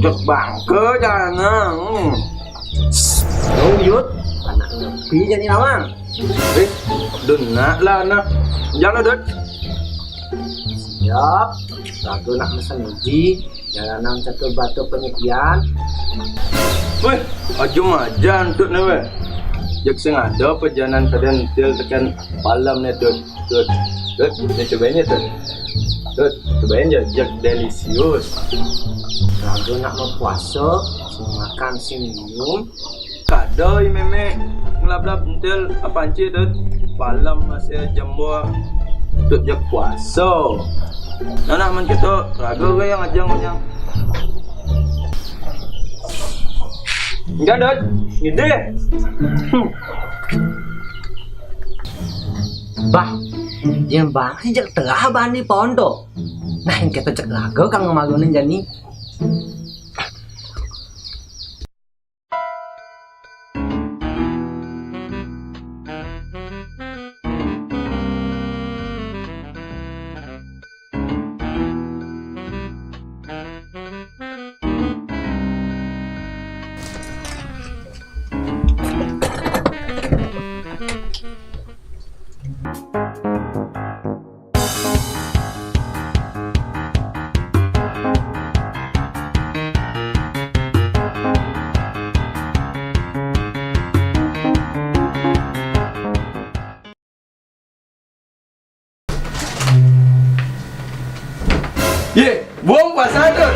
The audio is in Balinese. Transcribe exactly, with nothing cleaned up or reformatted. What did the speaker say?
Cek bangke jangan. Hmm. Dong, Yud, anak nepi jadi nawang. Eh, dun nak lah nah. Jangan, Dut. Siap. Raga nak mesen uji. Jalanan catur batu penyepian. Weh, aja majan tut ne weh. Jek sing ada perjalanan pada entil tekan malam ne tut. Tut, tut, ne cobain ya tut. Tut, cobain ya, jek delicious. Raga nak mau puasa, sing makan sing minum. Kada i meme ngelablab entil apa anci tut. Malam masih jembur tut, jek puasa. Nah, nah, man kita raga ke yang ajang yang. Enggak, Dut. Gede. Hmm. Bah, yang bang sih jek terah bani pondo. Nah, yang kita cek raga kang ngemalunin jani. Ye, buang puasa tut.